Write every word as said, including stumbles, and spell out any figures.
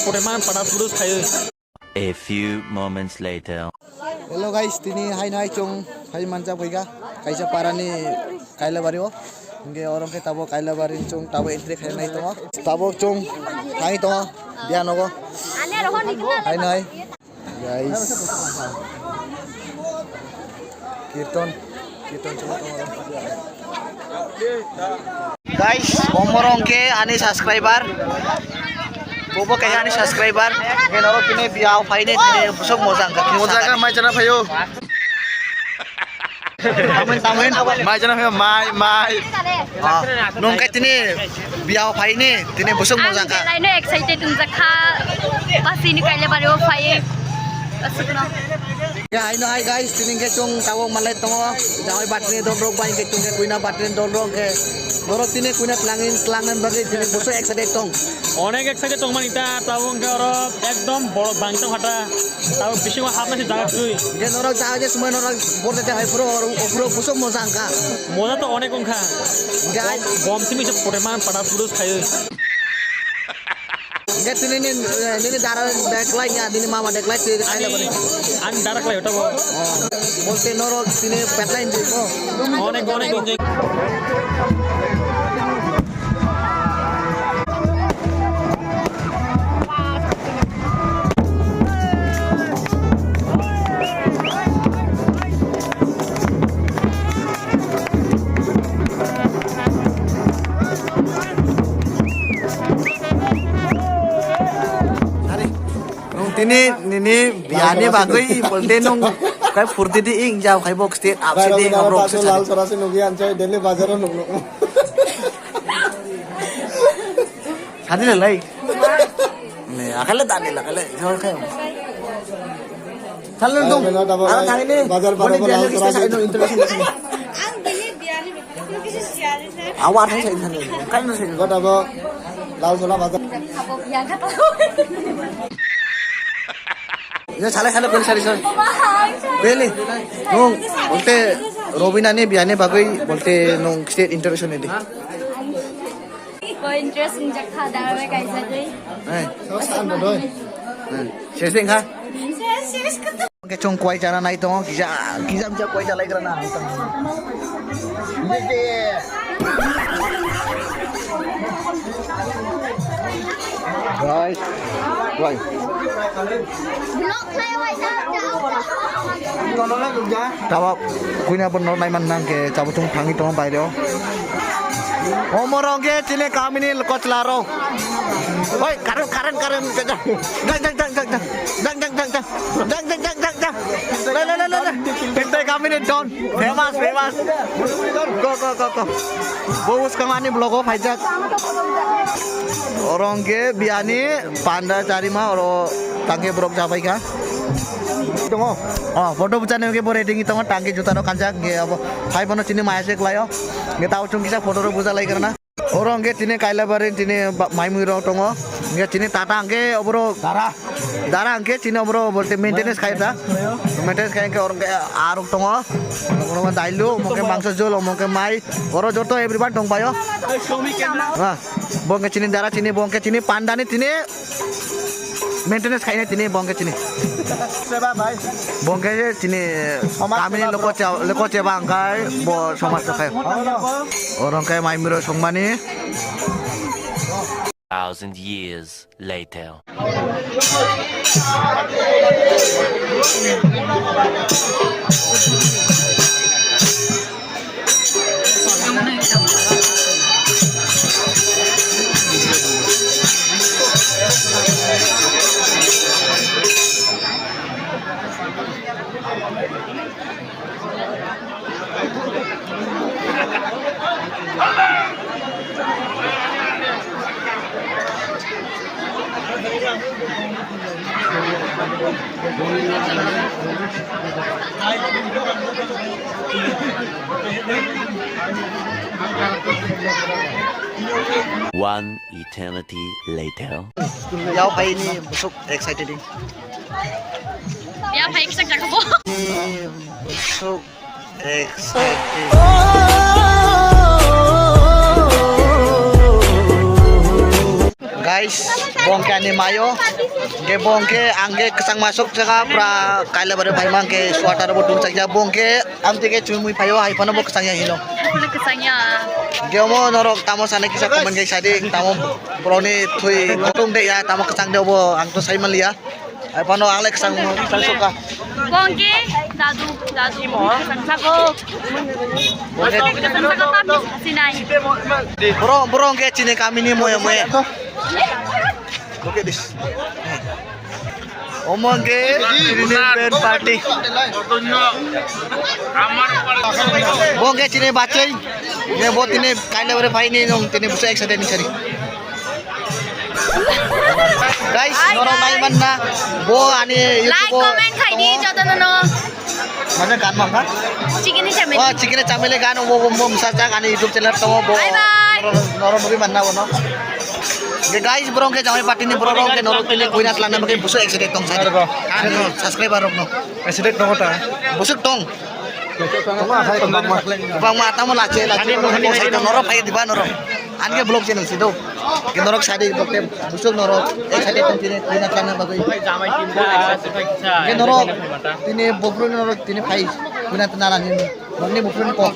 Koreman pada purus khayo. A few moments later. Hello guys, tini hai nai chwng hai manjak baikha kaisa parani Kailabari o. Hingke oro khe tabok Kailabari chwng tabok entry khainai tongo. Tabok chwng thangwi tongo biya nogo. Hai nai. Guys. Kirtan, kirtan chwng tongo. Guys, omorong ke ani subscriber. Bobo kaisa ani subscriber. Ke norok tini biya o phaini tini busuk mojang ka. Mojang ka mai chana phayo. Tamin, tamin. Mai chana phayo, mai, mai. Ah, nung kai tini biya o phaini tini busuk mojang ka. Ang belai no excited wngjakha. Pasini Kailabari o phai. Asukno. Ya, hai no hai guys, tini ke chwng tabok malai tongo. Jawai batni dol rok bai ke chwng ke kuina batni dol rok ke. Borok tini kuina tlangin, tlangin bagwi tini boso excited tong. Onek excited tong mani ta, tabok ke oro ekdom boro bangtong hata. Tabok bisingo hapna se jaga twi. Ke norok jaga je sumai norok borte te hai puro, puro boso moja angka. Moja to onek ongkha. Ke ai bom simi se pote man pada purus khayo. Hingke tini ni, eh, nini dara deklai ya, nini mama deklai, tini kaila bani. Ani dara klai hoto bo. Oh, bolte norok tini petlai ni ko. Onek, onek, onek. Nung tini nini biyani bagwi bolte nung kai phurti di ing jao khai bok state apsi di ngam rok se lal sora se nugi anchai daily bazar o nuk nuk. Sadi le lai. Ne akale dani la kale jor khai. Sal nung tung. Ara thangini. Bazar bazar boni biyani lal sora se. Ang bini biyani. Awa thai sai thani. Kan no sai. Gota bo lal sola bazar. Ini salah salah beli sari sari. Beli. Nung bolte Robina ni biyani bagwi bolte nung state introduction ini. Ko interest injak tha dara kaisa dei. Eh. Seseng kha. Hwnkhe chwng kwai chana nai tongo, kisa, kisa misa kwai chalai gra na. Guys, wai. Tabok kuina bo nor nai man nang khe tabok chwng thangwi tongo baire o. Omorok khe chini kamini kochla rok. Oi, karen, karen, karen. Jang, jang, jang, jang, jang. Jang, jang, jang, jang. Jang, jang, jang, jang, jang. Le, le, le, le, le. Himtai kamini don. Famous, famous. Go, go, go, go. Bo bwskang ani vlog o phaijak. Oro hwnkhe biyani panda charima oro tangkhe borok chabaikha. Tongo. Oh, photo bwchani hwnkhe bo ready wngwi tongo, tangkhe juta rok kanjak, hwnkhe abo phai bono chini maya se kwlaio. Hwnkhe tao chwng kisa photo rok bwcha lai kwrwna. Oro hwnkhe tini Kailabari tini ba-, maimui rok tongo. Hwnkhe tini Tata hwnkhe oborok dara. Dara hwnkhe tini oborok obo tei maintenance khai ta. Maintenance khai hwnkhe oro hwnkhe arok tongo. Omo hwnkhe dailu, omo hwnkhe mangso jol, omo hwnkhe mai. Oro joto everyone tongpaio. Ha, bo hwnkhe chini dara chini, bo hwnkhe chini panda ni tini maintenance khainai tini bo hwnkhe chini. Seba bai. Bo hwnkhe chini somaj kamini seba loko bro. Cha-, loko cheba hwnkhe bo somaj rok khai. Oro hwnkhe maimiro songmani. Thousand years later. One eternity later. Yao phai ni busuk excited. Ya phai kisa jakabo. Busuk excited. Guys, bo hwnkhe ani mayo. Hwnkhe bo hwnkhe ang khe kwchangma sok jaga pura kaila bare phaima hwnkhe sweater bo tung chakya. Bo hwnkhe amtwi khe chumui phaio, hai phano bo kwchangya hino. Ano kwchangya. Hwnkhe omo norok tamo sanai kisa comment khai sadi, tamo borokni thwi kothom de ya, tamo kwchang de obo ang to sai manliya. Hai phano ang le kwchang, kwchang sokha. Bo hwnkhe dadu, dadu. Sago. Bo hwnkhe sago, tamni sinai. Borok, borok hwnkhe chini kamini moya moya. Look at this. Omo hwnkhe chini band party. Bo hwnkhe chini bachai. Ye bo tini kaila bare phaini nong tini busa ek sate ni sari. Guys, norok nai manna, bo ani YouTube o comment khai di, joto no no. Mana gan mang ha? Chicken ni chamele. Oh, chicken ni chamele gan, bo, bo, bo, msa jak ani YouTube channel tongo, bo. Bye bye. Norok, norok nugwi manna bono. Ge guys, borok ke jamai party ni borok rok ke norok tini kuina tlana bagwi busu excited tong sa. Ano, subscriber rok no. Excited tongo ta. Busuk tong. Tongo, hai, tongo. Bangma tamo lache, lache. Norok phai diba norok. Anke vlog channel si do. Ke norok sadi dokte busuk norok. Ek sadi tong tini kuina tlana bagwi. Ke norok tini bokru norok tini phai kuina tlana ni. Nokni bokru ni kok.